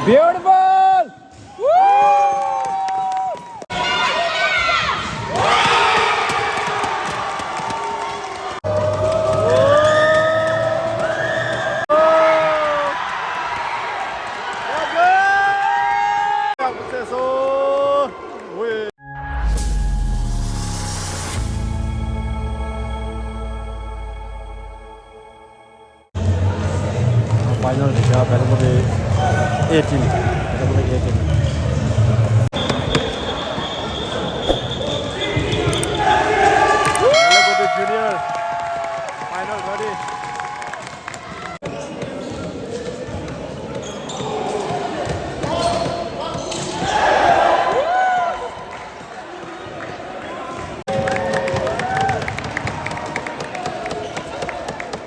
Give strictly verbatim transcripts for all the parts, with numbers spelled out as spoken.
Beautiful! Final རེད་ཤག་བེལ་ཀོབ་ཨེ་ཊིན། བེལ་ཀོབ་ཨེ་ཊིན། བེལ་ཀོབ་ཇུ་ནི་ཡར། Final ready.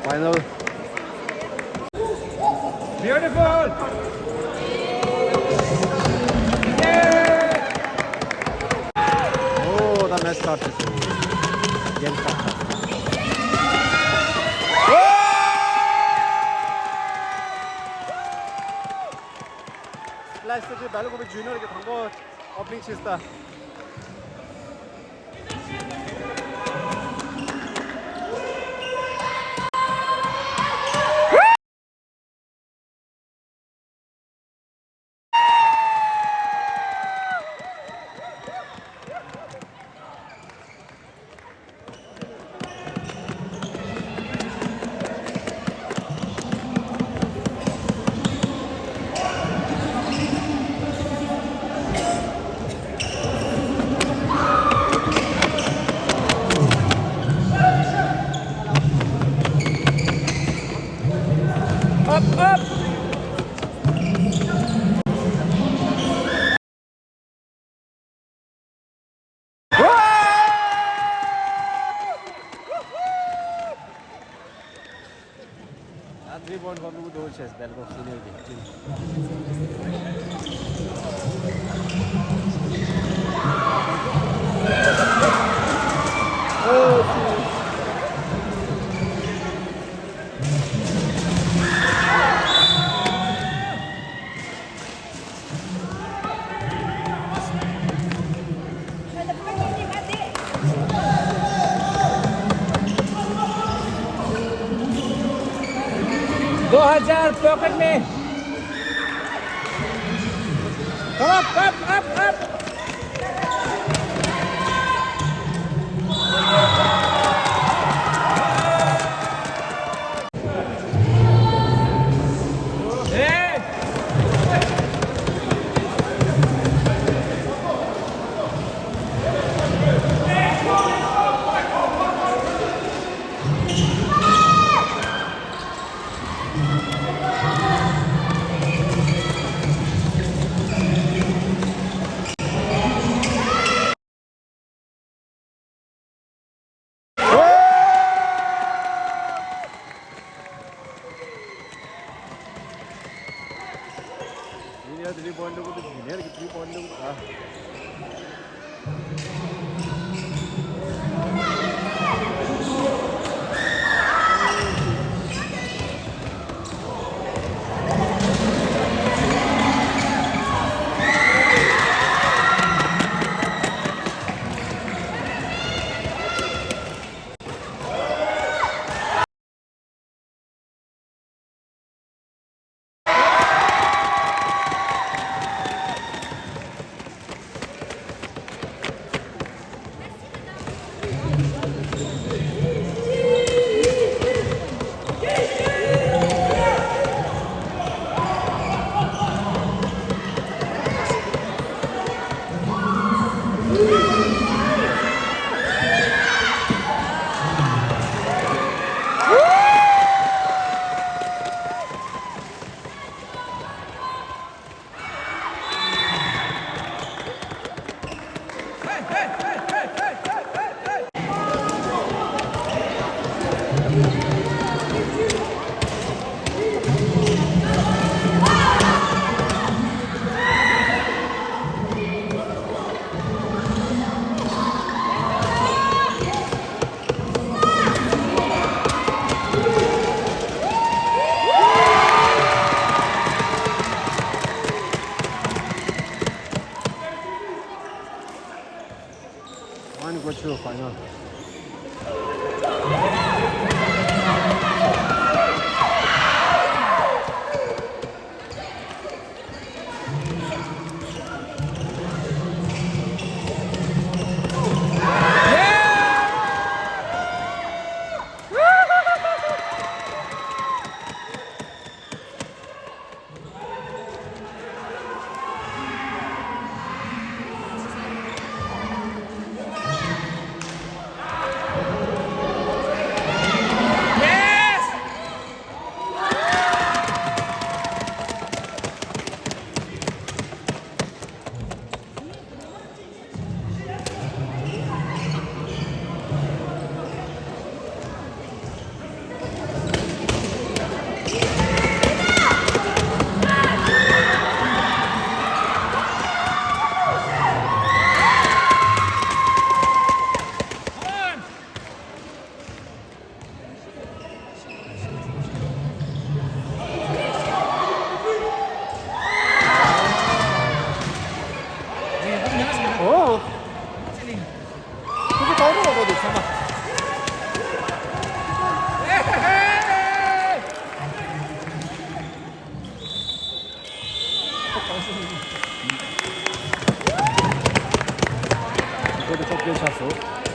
Final. Beautiful. Oh, the match started. Game started. Splash City བེལ་ཀོབ་ཇུ་ནི་ཡར་གྱི་དང་པོ་ཨོ་པ་ནིང་བྱས་སོང་། Up, up! ད་ཐི་རི་པོའིན་ཊི་ཧོབ་ལུག་འགྲོ་ཆེས་བེལ་ཀོབ་སི་ནི་ཡར་གྱི་ཊིམ། दो हज़ार पॉकेट में। Come up, up, up, up. ཡིན་ཡང་དེ་རིང་པོ་འདུག་གི་འདུག་ཡིན་ཡང་དེ་རིང་པོ་འདུག་གི་འདུག་ཨ། 这个反应。ཨོ། ཁོ་ཚོ་བཏང་རོགས་པ་དེ་ཚང་མ། ཁོ་ཚོ་ཐོབ་སྐལ་ཆགས་སོང་།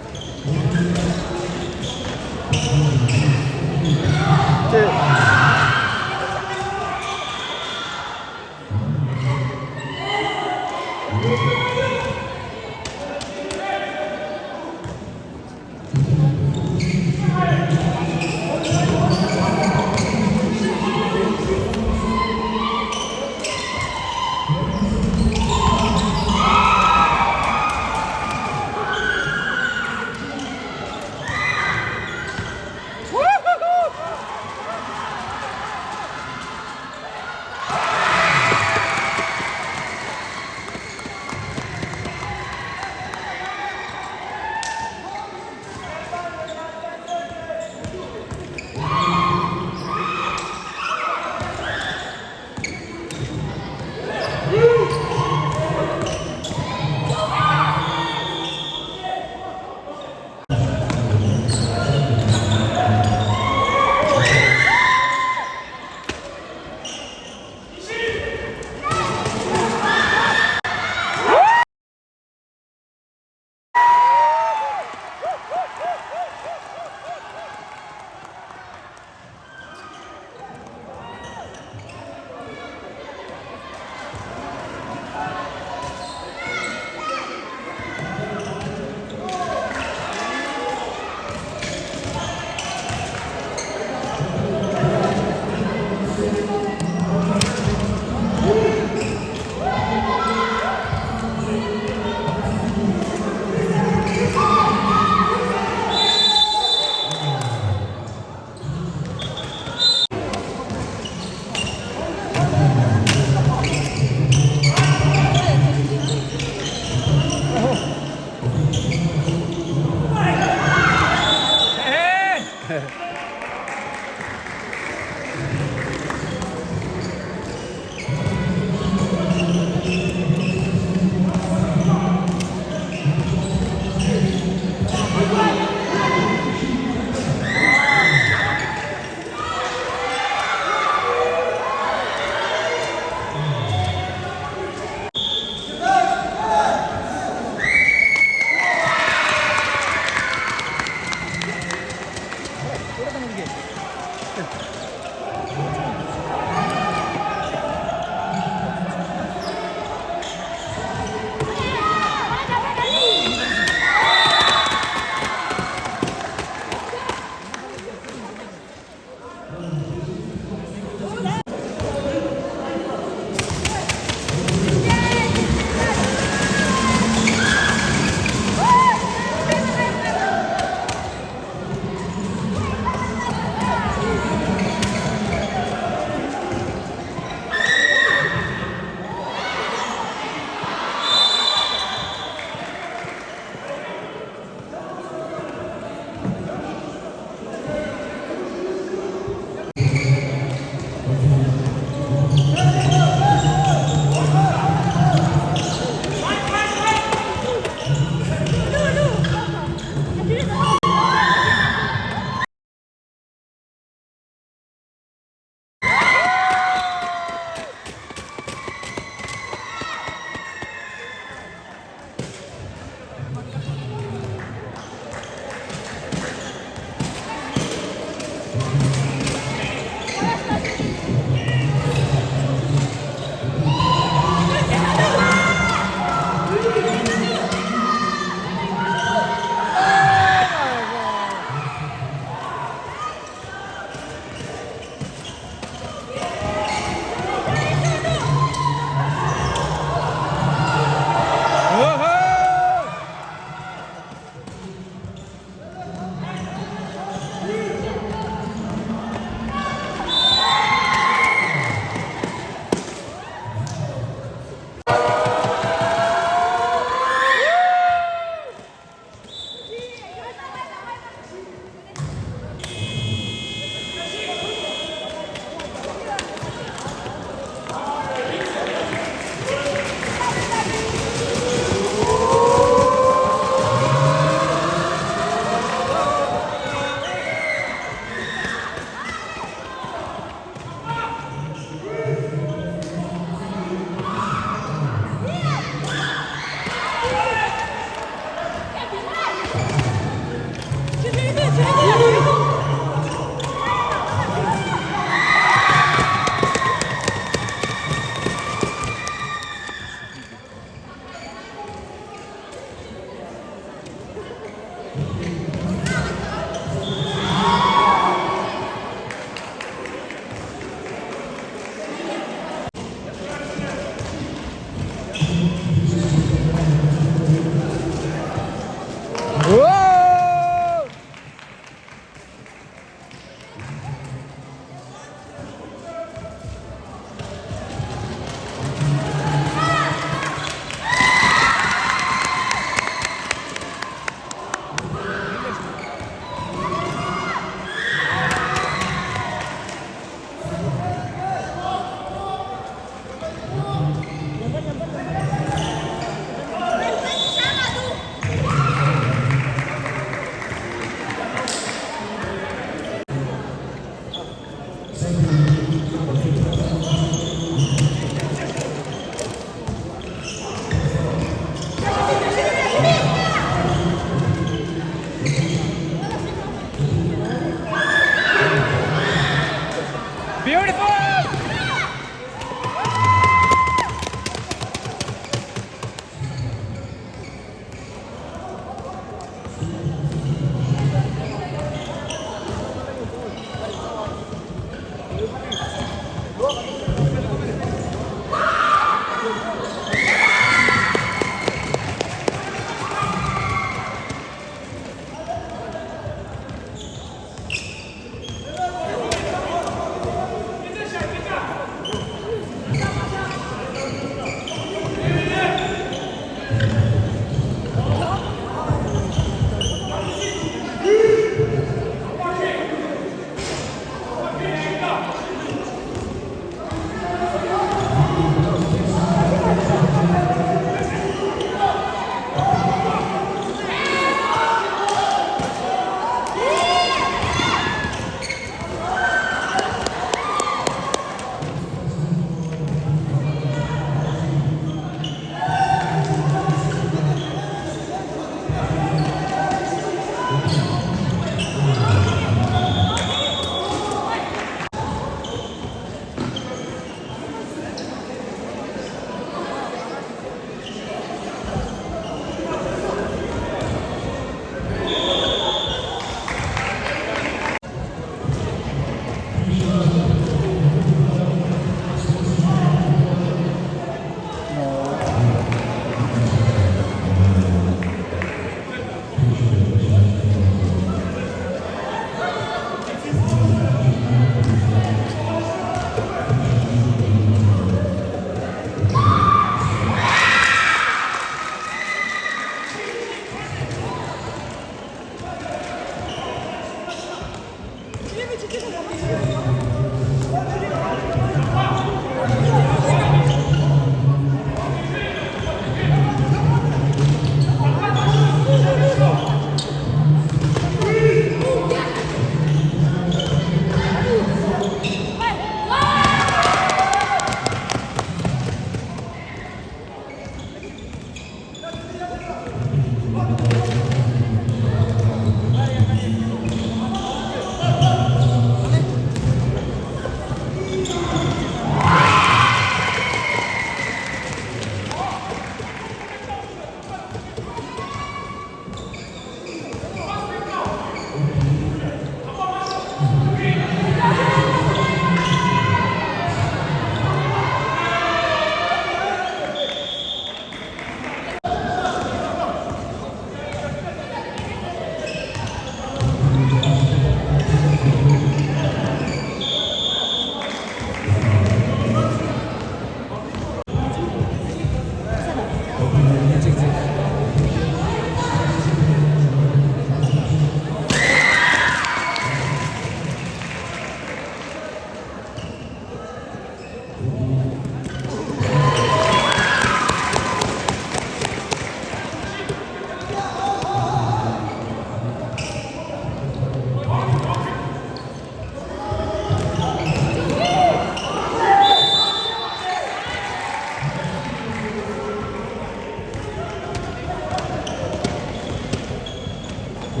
ས་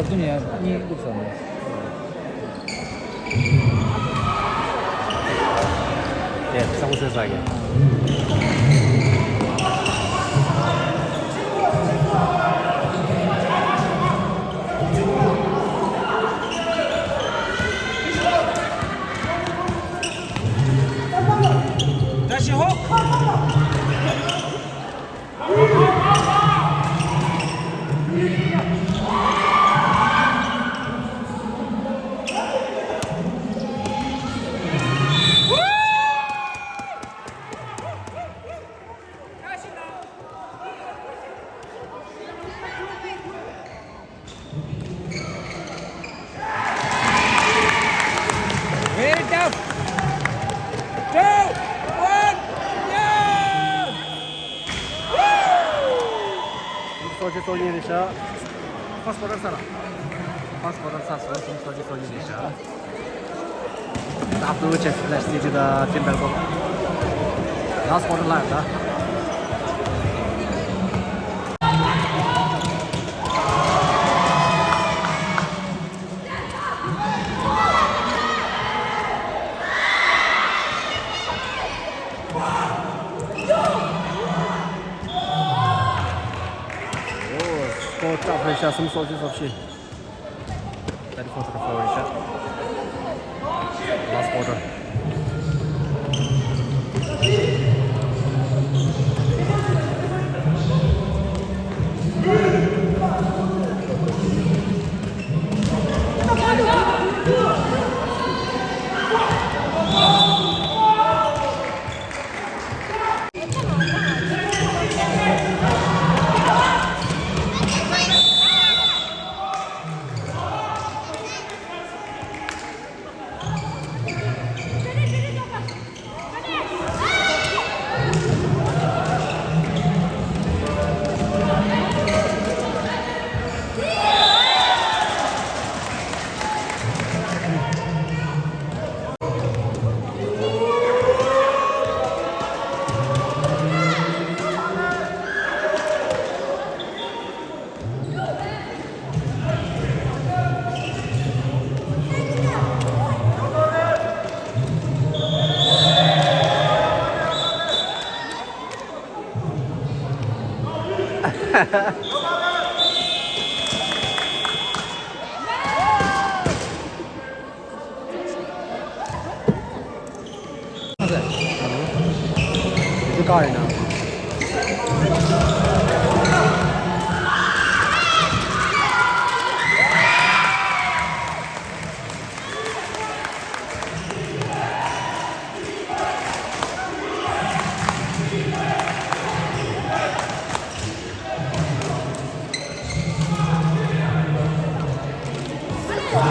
བདུན་ཡང་གཉིས་བླུགས་ཚར་ནས། དེ་ས་འོག་སེ་ས་གི། Very tough. Two, one, yeah! སོ་གཅིག་སོ་གཉིས་རེད་ཤག First quarter ཚར་ལ། First quarter ཚར་སོང་། སོ་གཅིག་སོ་གཉིས་རེད་ཤག After which is let's see to the team battle. Last quarter ལ་ཡོད་ད། ཨོ། སྐོར་སྟབས་རེད་ཤག་སུམ་སོ་བཞི་སོ་བཞི། Thirty-four thirty-four རེད་ཤག Last quarter.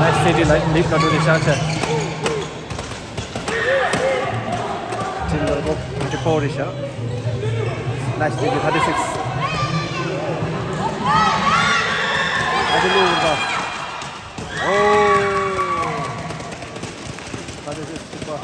Nice city, like, lead control is shot. Team number twenty-four is shot. Nice city, thirty-six. I don't know. Oh. Thirty-six, super.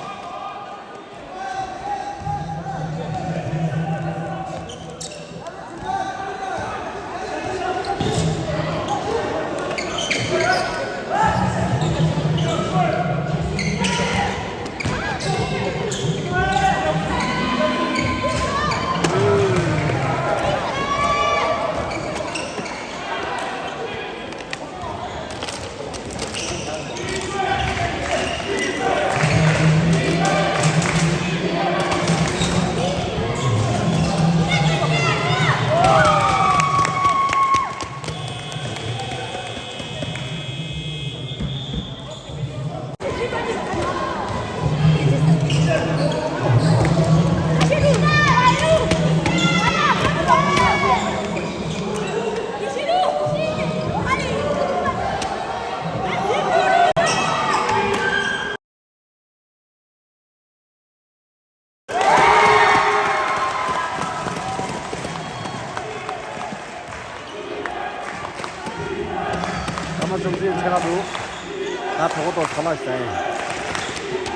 ད་གྲོགས་པོ་ཚོ་ལ་ཞུ་ཡིན།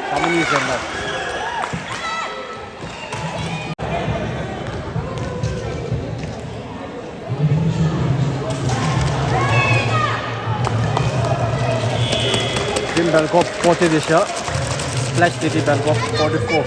ད་མི་གཉིས་ཟེར་ན། Team Bangkok forty this year. Splash City Bangkok forty-four.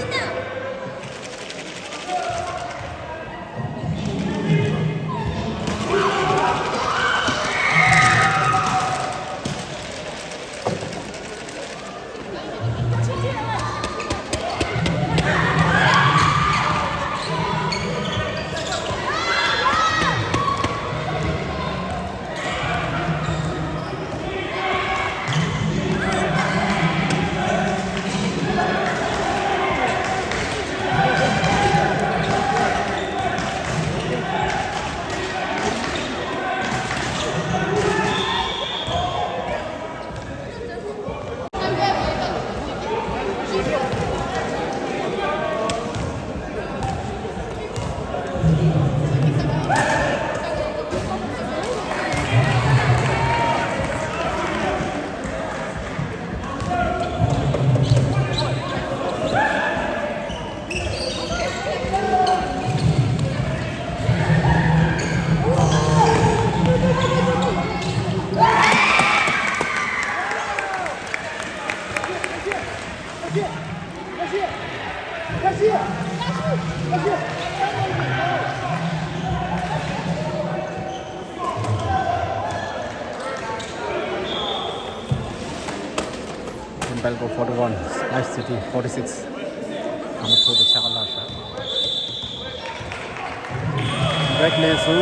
Team Bangkok forty-one, Splash City forty-six. I'm a total Chakalasa. Break Nesu.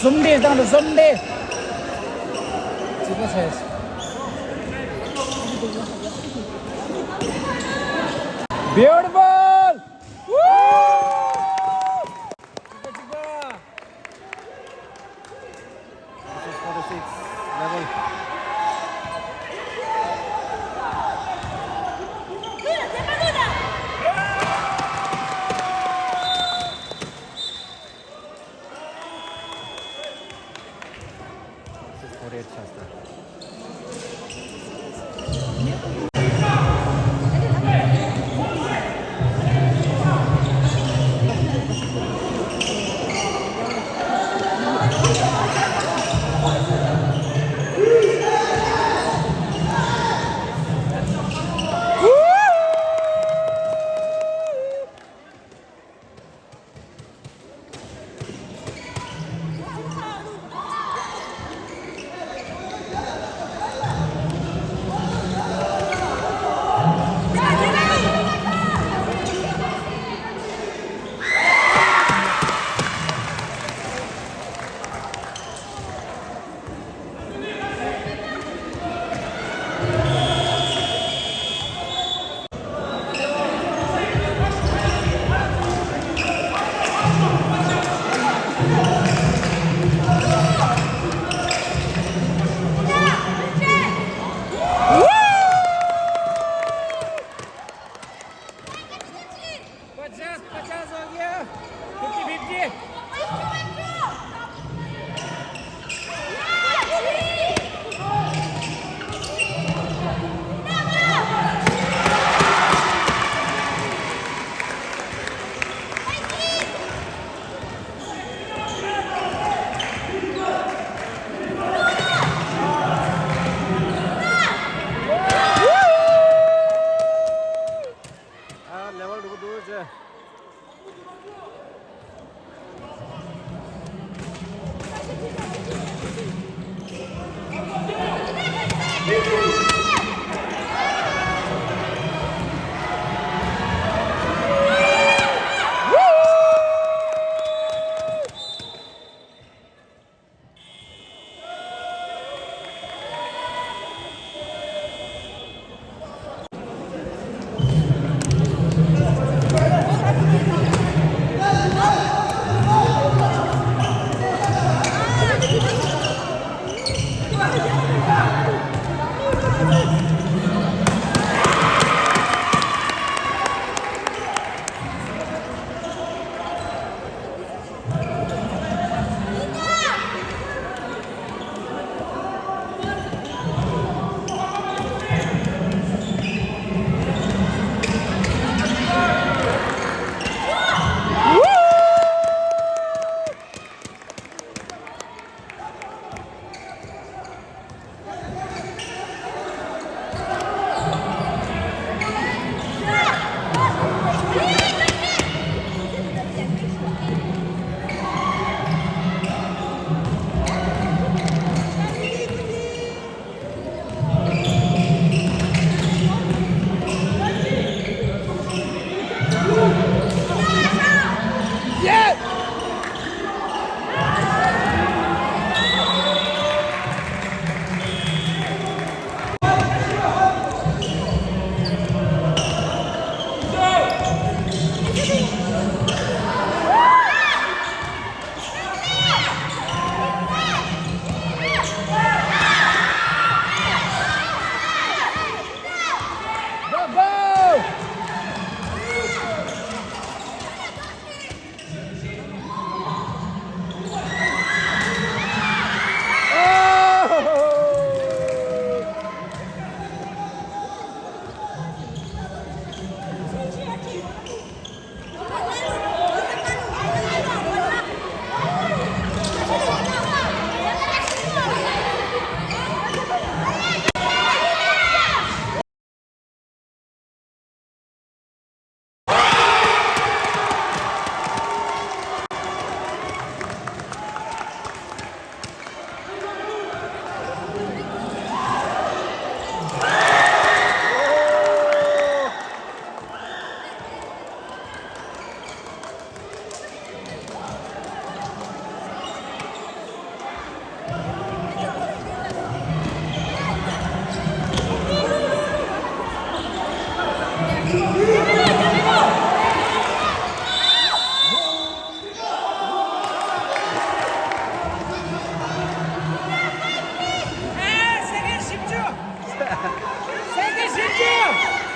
གསུམ་འདྲེ་དང་གསུམ་འདྲེ། གཅིག་པ་ཆགས། Beautiful! Woo! གཅིག་པ་གཅིག་པ། This is forty-six level. पचास पचास हो गया। Fifty fifty. ཨ་ལེ་ཝལ་འགྲོ་གི་འདུག་ཅེ།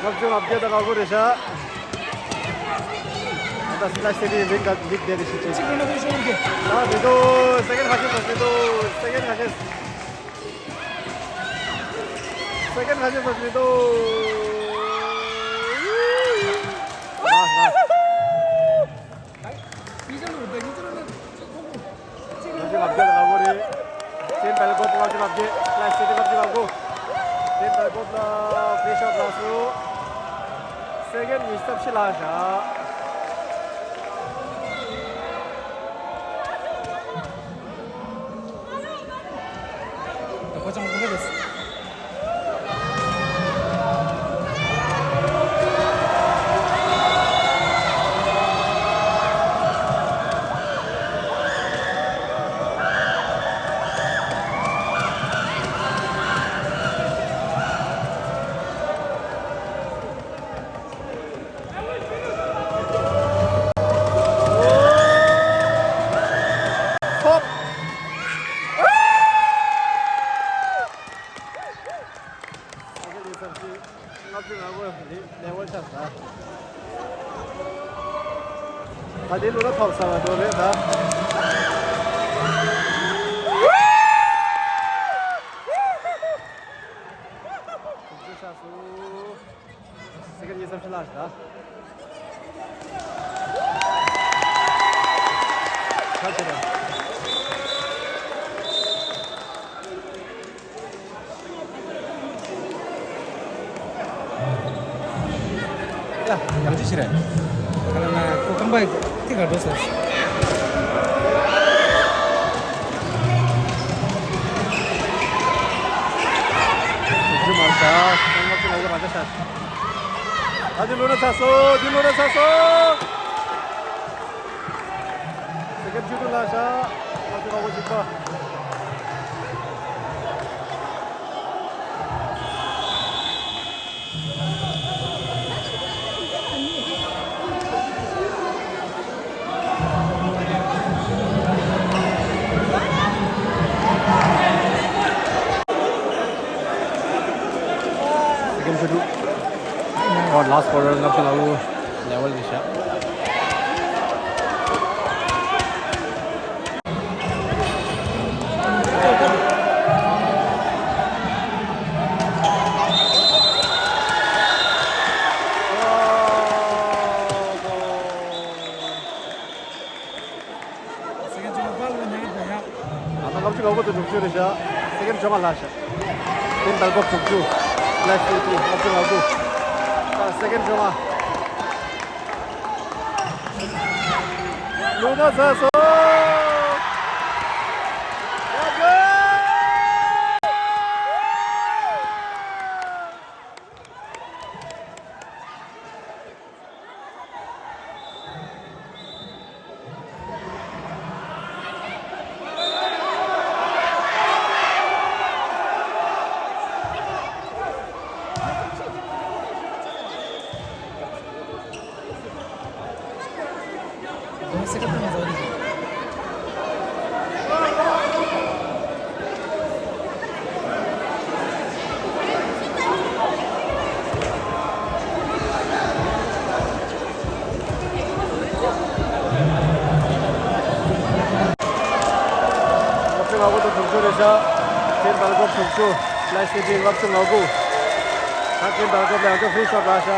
ལྔ་བཅུ་ང་བརྒྱད་དང་ང་དགུ་རེད་ཤག་ད་སི་ལ་སི་རི་ལིང་ག་ལིག་དེ་རེ་ཞིག་ཅེས། ཨ་མི་འདུག་སེ་ཀེན་ཁ་ཤས་དང་མི་འདུག་སེ་ཀེན་ཁ་ཤས། སེ་ཀེན་ཌི་ཁ་ཤས་ཙམ་ཞིག་འདུག་ལགས་ལགས། ལྔ་བཅུ་ང་བརྒྱད་ལ་ལག་འགོ་རེད། ཅིན་བལ་ཀོབ་ལྔ་བཅུ་ང་བརྒྱད། ལ་སི་ཊི་ལྔ་བཅུ་ང་དགུ། ཅིན་བལ་ཀོབ་ལ་ཕི་ཤར་ལགས་སུ། སེ་ཀེན་ཌི་ཉི་ཤུ་རྩ་བཞི་ལ་བཞག་ད་ཁོ་ཅང་ཁོ་རེ་རེད། ལྔ་བཅུ་ང་དགུ་ལེ་ཝལ་ཆགས་ས། ད་དེ་ལོ་ན་ཐོབ་ས་བ་དོ་རེད་ད། ཆགས་སོང་། སེ་ཀེན་ཌི་ཉི་ཤུ་རྩ་བཞི་ལ་ཞིག་ད། ཆ་ཆེ་རེད། ཡ། ཡང་ཅི་ཞིག་རེད། ཁ་ལ་ན་ཁོ་རྐང་པ་ཐིག་ག་འགྲོ་ཟེར། ཞུ་མ་ས། ཁོང་ཚོ་ལ་ར་ཆ་ཤ། ཨ་ཏི་ལོ་ན་ཚ་སོ། ཏི་ལོ་ན་ཚ་སོ། སེ་ཀེན་ཌི་བཅུ་དྲུག་ལ་ཤ། ཨ་ཏི་ཧོ་ཅིག་པ། སེ་ཀེན་ཌི་བཅུ་དྲུག་ཨོ་ལ་སི་ཊི་ཀོ་ར་ལྔ་བཅུ་ང་དགུ་ལེ་ཝལ་རེད་ཤག་ཨ་ན་ལྔ་བཅུ་ང་དགུ་དང་དྲུག་ཅུ་རེད་ཤག་སེ་ཀེན་ཌི་བཅོ་ལྔ་ལ་ཤག་ཏེན་བལ་ཀོབ་དྲུག་ཅུ། ལ་སི་ཊི་ལྔ་བཅུ་ང་དགུ། ད་སེ་ཀེན་ཌི་བཅོ་ལྔ། ལུ་ན་ཚ་སོ། ལྔ་བཅུ་ང་དགུ་དང་དྲུག་ཅུ་རེད་ཤག་ཅིན་བལ་ཀོབ་དྲུག་ཅུ། ལ་སི་ཊི་ལྔ་བཅུ་ང་དགུ། ད་ཅིན་བལ་ཀོབ་ལ་ཡང་བསྐྱར་ཕི་ཤར་རག་ཤག་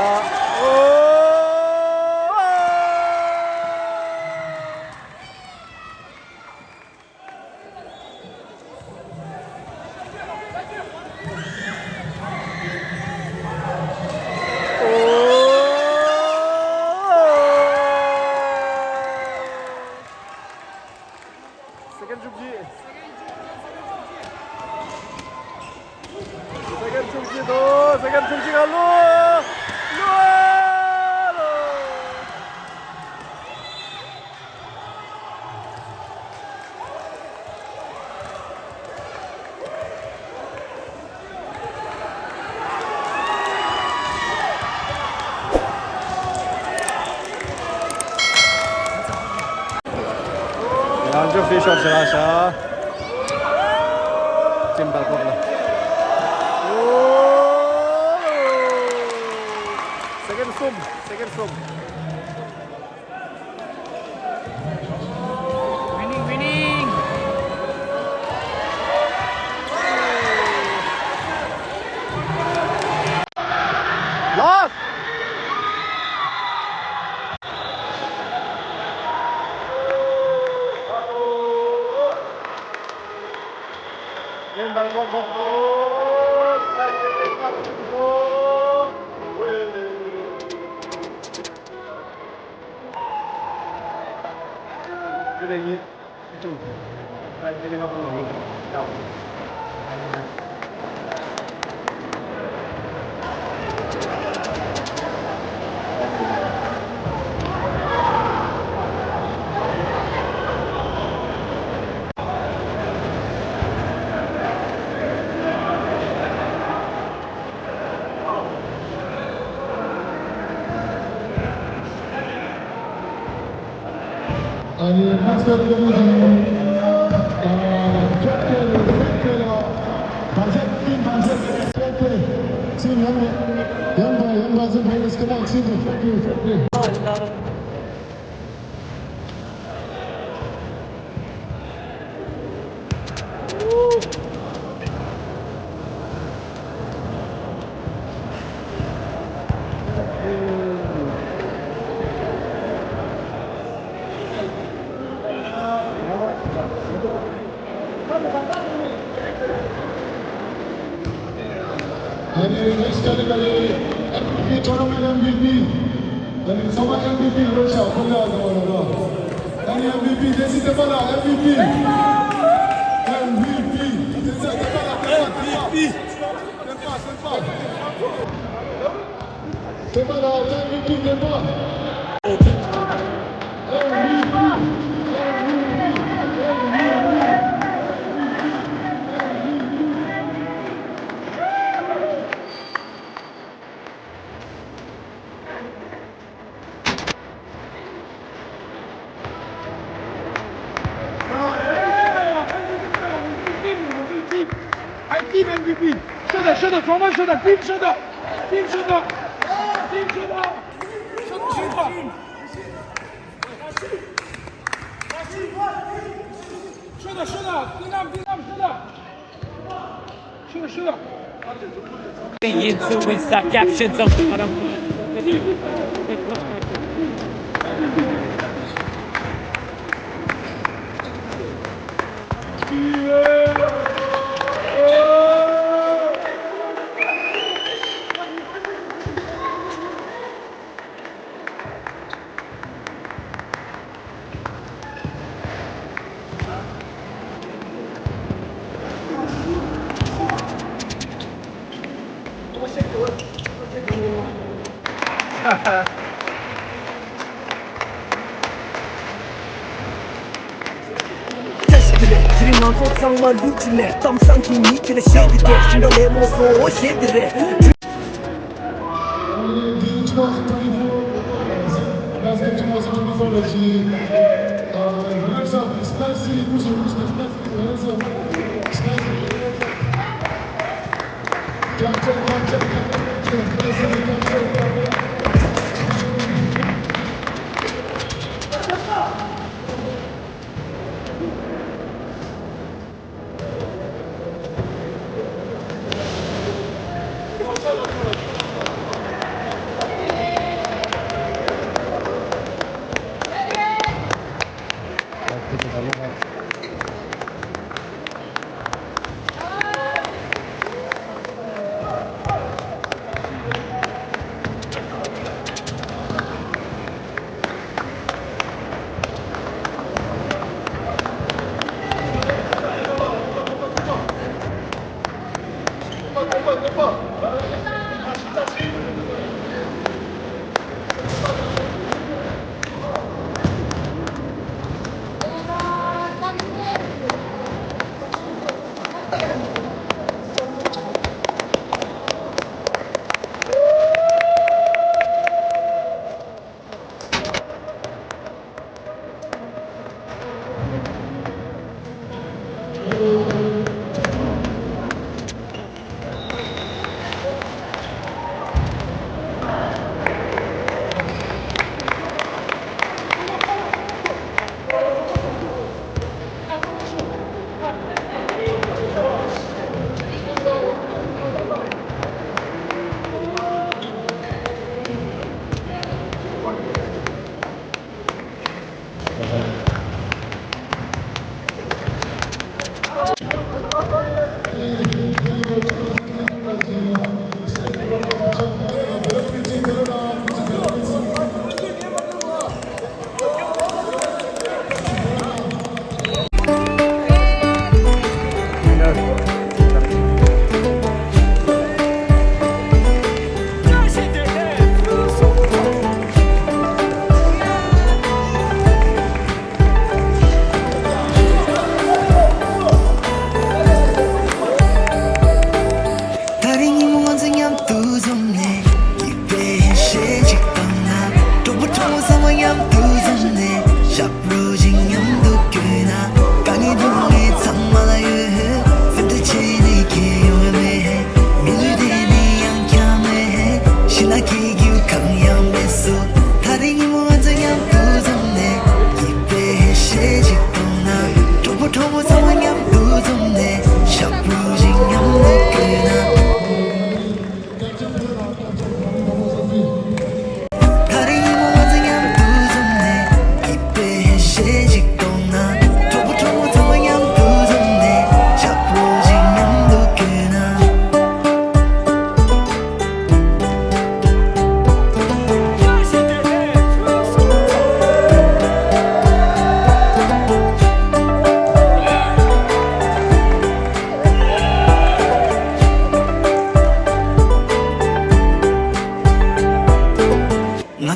ཨོ། སེ་ཀེན་ཌི་བཅུ་གཅིག་སེ་ཀེན་ཌི་བཅུ་གཅིག་དོ། སེ་ཀེན་ཌི་བཅུ་གཅིག་ག་ལོ། ལོ། ལོ། ཡང་བསྐྱར་ཕི་ཤར་བྱེད་ལ་ཤག་ཅིན་བལ་ཀོབ་ལ། ཨོ། སེ་ཀེན་ཌི་གསུམ། སེ་ཀེན་ཌི་གསུམ། Winning, winning. ཨ་ནི་མ་སྐར་ལ་ནི་ཨ་ཕེབས་ཏེ་ཕེབས་ཏེ་ལ་བ་ཟེར་ཏིན་བ་ཟེར་ཏེ་ཕེབས་ཏེ་ཚིག་ཡང་ཡང་དང་ཡང་བ་ཟེར་ཕེབས་ཏེ་སྐད་མ་ཚིག་ཏུ་ཕེབས་ཏེ་ཕེབས་ཏེ། ཨ་ནི་next category MVP tournament MVP. ཨ་ནི་ཚང་མ་MVP ལོས་ཤག་ཁོ་ལ་དགོས་རེད་རོ། ཨ་ནི་MVP བདེ་སྐྱིད་བསྟན་པ་ལགས། MVP MVP བདེ་སྐྱིད་བསྟན་པ་ལགས། བསྟན་པ་བསྟན་པ་བསྟན་པ་བསྟན་པ་ལགས། MVP བསྟན་པ། Team MVP. Shut up, shut up, from shut up, team shut up, team shut up, team shut up, shut up, shut up, shut up, shut up, team up, team up, shut up. Into inside captions of what I'm ཚེ་རིང་ང་ཚོ་ཚང་མ་ལུས་ཀྱི་ལས་གཏམ་བཟང་གི་མི་ཁྱེད་ལ་ཤེས་ཀྱི་དེ་བཞིན་དུ་ལས་མོ་སོ་ཞེས་དེ་རེད། Basket two thousand twenty-four ལ་ཞིག Runners up, Splash City, who's a who's the Splash City, runners up, Splash City, runners up. Capture, capture, capture, Splash City, capture, capture.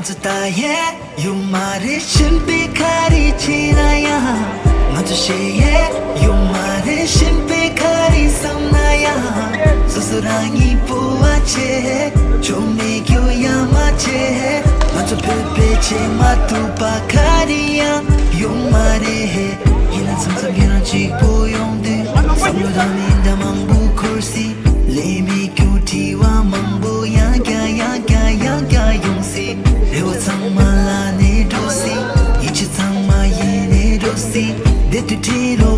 ད་ཡེ་ཡོད་མ་རེད། གཞན་པའི་ཁ་རི་ཆེ་ན་ཡང་། ང་ཚོ་ཞེ་ཡེ་ཡོད་མ་རེད། གཞན་པའི་ཁ་རི་བསམ་ན་ཡང་། སོ་སོ་རང་ཉིད་པོ་བ་ཆེ། ཆོ་མེད་རྒྱུ་ཡ་མ་ཆེ། ང་ཚོ་བོད་པའི་ཆེ་མ་ཐུབ་པ་ཁ་རི་ཡང་ཡོད་མ་རེད། ཡིན་ན་མཚམས་མཚམས་ཁྱེད་རང་གཅིག་པོ་ཡོང་དུས། བསམ་བློ་དང་མིང་འདྲ་མང་པོ་འཁོར་སྲིད། ལས་མེད་རྒྱུ་དྲི་བ་མང་པོ་ཡང་བསྐྱར་ཡང་བསྐྱར་ཡང་བསྐྱར་ཡོང་སྲིད། རེ་བ་ཚང་མ་ལ་ནས་འགྲོ་སྲིད། ཡིད་ཆེས་ཚང་མ་ཡེ་ནས་འགྲོ་སྲིད། བདེ་དུ་ཁྲིད་རོགས།